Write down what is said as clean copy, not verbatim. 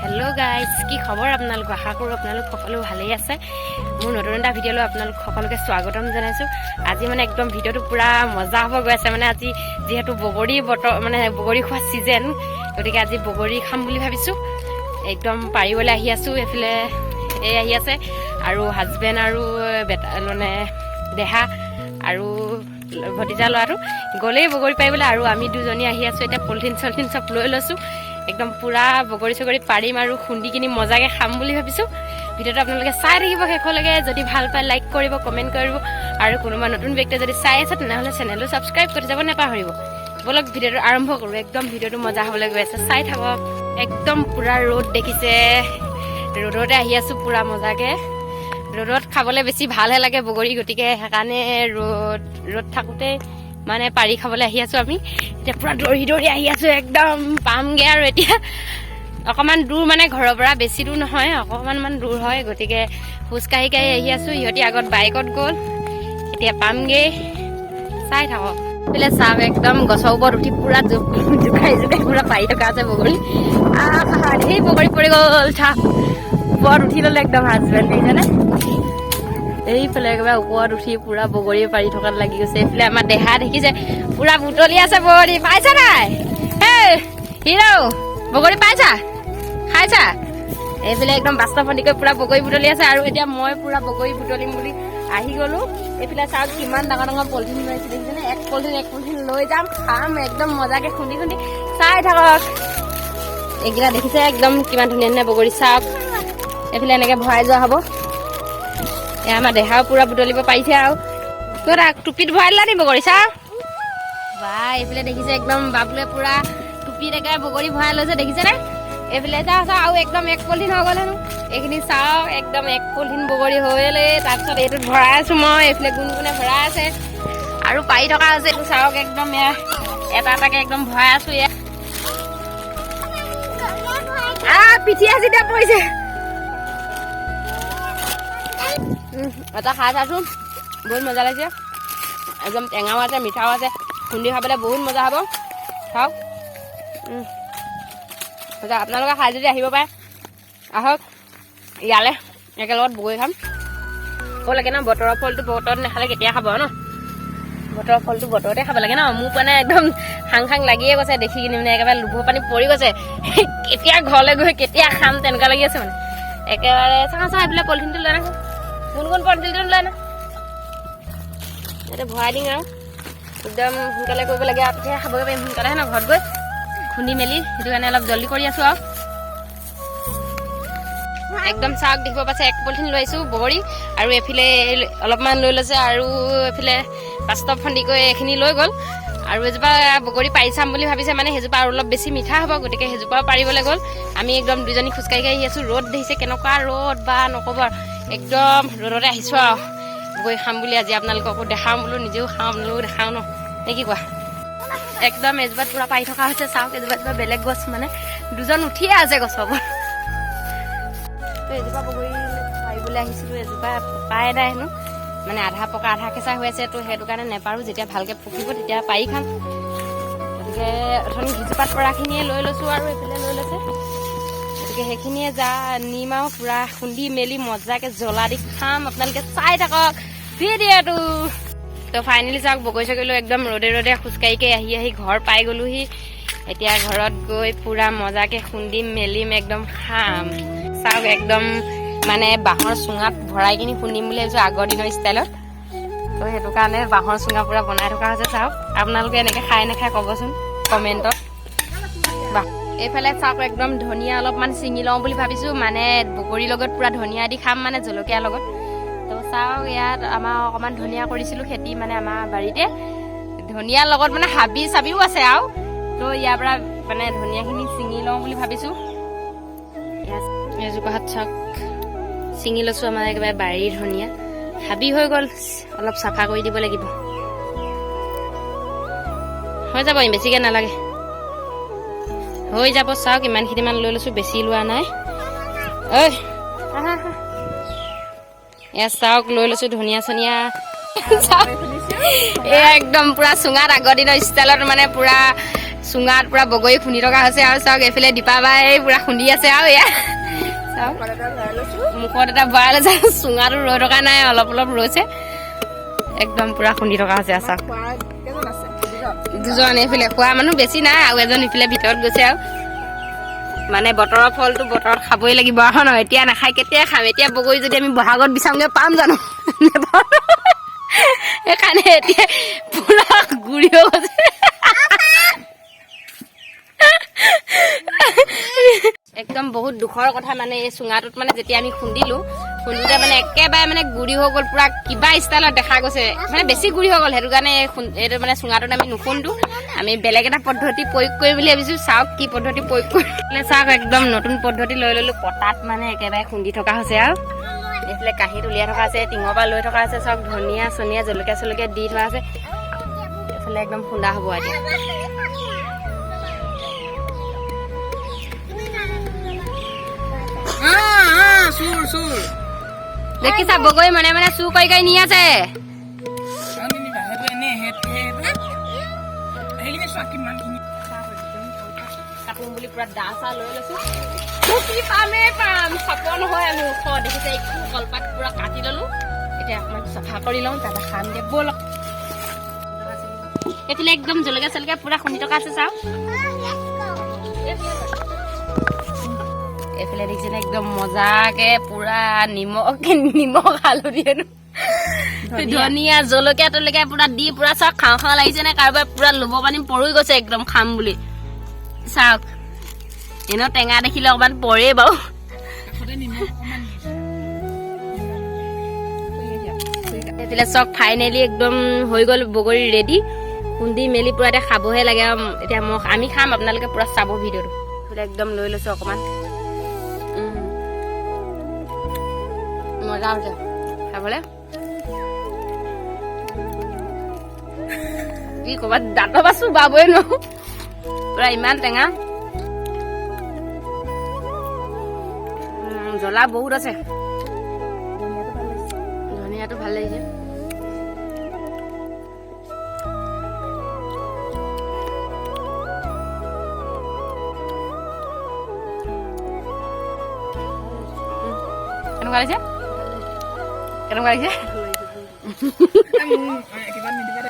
Hello' guys, কি খবৰ আপোনালোকৰ? আশা কৰোঁ আপোনালোক সকলো ভালেই আছে। মোৰ নতুন এটা ভিডিঅ'লৈ আপোনালোক সকলোকে স্বাগতম জনাইছোঁ। আজি মানে একদম ভিডিঅ'টো পূৰা মজা হ'ব গৈ আছে। মানে আজি যিহেতু বগৰী বতৰ, মানে বগৰী খোৱা ছিজন, গতিকে আজি বগৰী খাম বুলি ভাবিছোঁ। একদম পাৰিবলৈ আহি আছোঁ। এইফালে এই আহি আছে আৰু হাজবেণ্ড আৰু বেটা, মানে দেহা আৰু ভতিজা ল'ৰাটো গ'লেই বগৰী পাৰিবলৈ আৰু আমি দুজনী আহি আছোঁ। এতিয়া পলিথিন চলিথিন চব লৈ লৈছোঁ। একদম পূৰা বগৰী চগৰী পাৰিম আৰু খুন্দি কিনি মজাকৈ খাম বুলি ভাবিছোঁ। ভিডিঅ'টো আপোনালোকে চাই থাকিব শেষলৈকে। যদি ভাল পায়, লাইক কৰিব, কমেণ্ট কৰিব আৰু কোনোবা নতুন ব্যক্তিয়ে যদি চাই আছে, তেনেহ'লে চেনেলটো ছাবস্ক্ৰাইব কৰি যাব নাপাহৰিব। ব'লক, ভিডিঅ'টো আৰম্ভ কৰোঁ। একদম ভিডিঅ'টো মজা হ'বলৈ গৈ আছে, চাই থাকক। একদম পূৰা ৰ'দ দেখিছে, ৰ'দতে আহি আছোঁ পূৰা মজাকৈ। ৰ'দত খাবলৈ বেছি ভালহে লাগে বগৰী, গতিকে সেইকাৰণে ৰ'দ ৰ'দ থাকোঁতে মানে পাৰি খাবলৈ আহি আছোঁ আমি। এতিয়া পূৰা দৌৰি দৌৰি আহি আছোঁ, একদম পামগৈ আৰু। এতিয়া অকণমান দূৰ, মানে ঘৰৰ পৰা বেছি দূৰ নহয়, অকণমান দূৰ হয়, গতিকে খোজকাঢ়ি কাঢ়ি আহি আছোঁ। ইহঁতি আগত বাইকত গ'ল, এতিয়া পামগৈ, চাই থাকক। এইফালে চাওক, একদম গছৰ ওপৰত উঠি পূৰা জোকাৰি জোকাৰি পূৰা পাৰি থকা আছে বগৰী। আহ, ধেৰ বগৰী পৰি গ'ল। চাওক, ওপৰত উঠি ল'লে একদম হাজবেণ্ড, দেখিছেনে? এইফালে একেবাৰে ওপৰত উঠি পুৰা বগৰী পাৰি থকাত লাগি গৈছে। এইফালে আমাৰ দেহা দেখিছে, পুৰা বুটলি আছে বগৰী। পাইছা নাই? হেই হিৰ', বগৰী পাইছা? খাইছা? এইফালে একদম বাস্তৱন্তীকৈ পুৰা বগৰী বুটলি আছে আৰু এতিয়া মই পুৰা বগৰী বুটলিম বুলি আহি গলো। এইফালে চাওক, কিমান ডাঙৰ ডাঙৰ পলিথিন লৈ আহিছে, দেখিছেনে? এক পলিথিন এক পলিথিন লৈ যাম, খাম একদম মজাকে খুন্দি খুন্দি। চাই থাকক। এইকেইটা দেখিছে, একদম কিমান ধুনীয়া ধুনীয়া বগৰী। চাওক, এইফালে এনেকে ভৰাই যোৱা হ'ব। এয়া আমাৰ দেহাও পুৰা বুটলিব পাৰিছে আৰু ক'ত টুপিত ভৰাই দিলা নি বগৰী? চাওঁ বা, এইফালে দেখিছে, একদম বাবুলে পুৰা টুপিত একেবাৰে বগৰী ভৰাই লৈছে, দেখিছেনে? এইফালে চাওঁ চাওঁ আৰু একদম এক পলিথিন হৈ গ'ল হেনো। এইখিনি চাওক, একদম এক পলিথিন বগৰী হৈ তাৰপিছত এইটোত ভৰাই আছো মই। এইফালে গুণগুণে ভৰাই আছে আৰু পাৰি থকা হৈছে। এইটো চাওক, একদম এয়া এটা এটাকে একদম ভৰাই আছো। এয়া পিঠি আছে পৰিছে। এটা খাই চাইছো, বহুত মজা লাগিছে। একদম টেঙাও আছে, মিঠাও আছে, খুন্দি খাবলৈ বহুত মজা হ'ব। খাওক। মজা। আপোনালোকে খাই যদি আহিব পাৰে, আহক ইয়ালে, একেলগত বগৰী খাম। খাব লাগে ন, বতৰৰ ফলটো বতৰত নাখালে কেতিয়া খাব ন? বতৰৰ ফলটো বতৰতে খাব লাগে ন। মোক মানে একদম খাং খাং লাগিয়ে গৈছে দেখি কিনি, মানে একেবাৰে লোভৰ পানী পৰি গৈছে। কেতিয়া ঘৰলৈ গৈ কেতিয়া খাম, তেনেকুৱা লাগি আছে। মানে একেবাৰে চাওঁ চাওঁ, এইবিলাক পলিথিনটো লৈ আনা। কোন কোন পলিথিনটো লৈ আনা, ইয়াতে ভৰাই দিম আৰু একদম সোনকালে কৰিব লাগে আৰু তেতিয়াহে খাবগৈ পাৰিম সোনকালে ন ঘৰত গৈ খুন্দি মেলি। সেইটো কাৰণে অলপ জল্দি কৰি আছো আৰু। একদম চাওক, দেখিব পাইছে, এক পলিথিন লৈ আহিছো বগৰী আৰু এইফালে অলপমান লৈ লৈছে আৰু এইফালে বাস্তৱ সন্দিকৈ এইখিনি লৈ গ'ল আৰু এজোপা বগৰী পাৰি চাম বুলি ভাবিছে। মানে সেইজোপা আৰু অলপ বেছি মিঠা হ'ব, গতিকে সেইজোপাও পাৰিবলৈ গ'ল। আমি একদম দুজনী খোজকাঢ়ি কাঢ়ি আহি আছো। ৰ'দ দেখিছে, কেনেকুৱা ৰ'দ বা, নক'ব আৰু। একদম ৰ'দতে আহিছো আৰু বগৰী খাম বুলি। আজি আপোনালোককো দেখাওঁ বোলো, নিজেও খাওঁ, আপোনালোকো দেখাওঁ ন, নে কি কোৱা? একদম এজোপাত পুৰা পাৰি থকা হৈছে। চাওক, এজোপা এজোপা বেলেগ গছ, মানে দুজন উঠিয়ে আছে গছৰ ওপৰত। তো এজোপা বগৰী পাৰিবলৈ আহিছিলো, এজোপা পকাই নাই হেনো, মানে আধা পকা আধা কেঁচা হৈ আছে। তো সেইটো কাৰণে নেপাৰো, যেতিয়া ভালকে পকিব তেতিয়া পাৰি খাম। গতিকে অথনি সিজোপাত পৰাখিনিয়ে লৈ লৈছো আৰু এইফালে লৈ লৈছে, গতিকে সেইখিনিয়ে যা নিম আৰু পুৰা খুন্দি মেলি মজাকে জ্বলা দি খাম। আপোনালোকে চাই থাকক ভিডিঅ'টো। তো ফাইনেলি চাওক, বগৰী চগৰী লৈ একদম ৰ'দে ৰ'দে খোজকাঢ়ি কাঢ়ি আহি আহি ঘৰ পাই গ'লোহি। এতিয়া ঘৰত গৈ পুৰা মজাকে খুন্দিম মেলিম, একদম খাম। চাওক, একদম মানে বাঁহৰ চুঙাত ভৰাই কিনি খুন্দিম বুলি ভাবিছোঁ আগৰ দিনৰ ষ্টাইলত। তো সেইটো কাৰণে বাঁহৰ চুঙা পুৰা বনাই থকা হৈছে। চাওক, আপোনালোকে এনেকে খাই নাখায় ক'বচোন কমেণ্টত। বাহ, এইফালে চাওক, একদম ধনিয়া অলপমান ছিঙি লওঁ বুলি ভাবিছোঁ। মানে বগৰীৰ লগত পুৰা ধনিয়া দি খাম, মানে জলকীয়াৰ লগত। তো চাওক, ইয়াত আমাৰ অকণমান ধনিয়া কৰিছিলোঁ খেতি, মানে আমাৰ বাৰীতে ধনিয়াৰ লগত মানে হাবি চাবিও আছে আৰু। তো ইয়াৰ পৰা মানে ধনিয়াখিনি ছিঙি লওঁ বুলি ভাবিছোঁ। এজোপাহাত চাওক, ছিঙি লৈছোঁ। আমাৰ একেবাৰে বাৰীৰ ধনিয়া, হাবি হৈ গ'ল, অলপ চাফা কৰি দিব লাগিব। হৈ যাব, বেছিকৈ নালাগে, হৈ যাব। চাওক, ইমানখিনিমান লৈ লৈছোঁ, বেছি লোৱা নাই। ঐ আহা, আহা। এয়া চাওক, লৈ লৈছোঁ ধনিয়া চনিয়া। চাওক, এয়া একদম পুৰা চুঙাত আগৰ দিনৰ ষ্টাইলত, মানে পুৰা চুঙাত পুৰা বগৰী খুন্দি থকা হৈছে। আৰু চাওক এইফালে দীপাবাই পুৰা খুন্দি আছে। আৰু এয়া চাওক, মুখত এটা ভৰাই লৈছে। চুঙাটো ৰৈ থকা নাই, অলপ অলপ ৰৈছে। একদম পুৰা খুন্দি থকা হৈছে। চাওক, দুজন এইফালে, খোৱা মানুহ বেছি নাই। আৰু এজন ইফালে ভিতৰত গৈছে। আৰু মানে বতৰৰ ফলটো বতৰত খাবই লাগিব আৰু ন? এতিয়া নাখাই কেতিয়া খাম? এতিয়া বগৰী যদি আমি বহাগত বিচাৰোঁগে, পাম জানো? নেপাওঁ। সেইকাৰণে এতিয়া পুৰা গুৰি হৈ গৈছে। একদম বহুত দুখৰ কথা, মানে এই চুঙাটোত মানে যেতিয়া আমি খুন্দিলো, খুন্দোতে মানে একেবাৰে মানে গুৰি হৈ গ'ল, পুৰা কিবা ষ্টাইলত দেখা গৈছে, মানে বেছি গুৰি হৈ গ'ল। সেইটো কাৰণে এইটো মানে চুঙাটোত আমি নুখুন্দো, আমি বেলেগ এটা পদ্ধতি প্ৰয়োগ কৰিম বুলি ভাবিছো। চাওক কি পদ্ধতি প্ৰয়োগ কৰিম। চাওক, একদম নতুন পদ্ধতি লৈ ললো। পটাত মানে একেবাৰে খুন্দি থকা হৈছে আৰু এইফালে কাঁহীত উলিয়াই থকা আছে, টিঙৰ পৰা লৈ থকা আছে। চাওক, ধনিয়া চনিয়া, জলকীয়া চলকীয়া দি থোৱা আছে। এইফালে একদম খুন্দা হ'ব এতিয়া। চুৰ চুৰ। দেখিছা, বগৰী মানে মানে চুৰ কৰি কৰি নি আছে। নিনিবা সেইটো, এনেই সেইটো সেইখিনি চোৱা কিমানখিনি। কাটোম বুলি পুৰা দা চা লৈ লৈছো। কি পামেই পাম, চাপৰ নহয় আমি ওখ। দেখিছে, একো কলপাত পুৰা কাটি ললো। এতিয়া অকণমান চফা কৰি লওঁ, তাৰপৰা খাম দে ব'লক। এইফালে একদম জলকীয়া চলকীয়া পুৰা খুন্দি থকা আছে। চাওক, এইফালে দেখিছেনে, একদম মজাকে পুৰা নিমখ নিমখ হালধি হেনো ধনিয়া জলকীয়া তলকীয়া পুৰা দি পুৰা। চাওক, খাওঁ খাওঁ লাগিছে নে কাৰোবাৰ? পুৰা লোভ পানী পৰি গৈছে একদম খাম বুলি। চাওক, এনেও টেঙা দেখিলে অকণমান পৰেই বাৰু। কাষতে নিমখ অকণমান দিছোঁ। এইফালে চাওক, ফাইনেলি একদম হৈ গ'ল বগৰী ৰেডি। খুন্দি মেলি পুৰা এতিয়া খাবহে লাগে আৰু। এতিয়া মই আমি খাম, আপোনালোকে পুৰা চাব ভিডিঅ'টো। এইফালে একদম লৈ লৈছো অকণমান। মজা হৈছে খাবলৈ। কি ক'ৰবাত দাঁতৰ পৰা চোবাবই নোৱাৰো, পুৰা ইমান টেঙা। জ্বলা বহুত আছে। ধনিয়াটো ভাল লাগিছে। কেনেকুৱা লাগিছে? কেনেকুৱা লাগিছে? কিবা নিদিবা দে।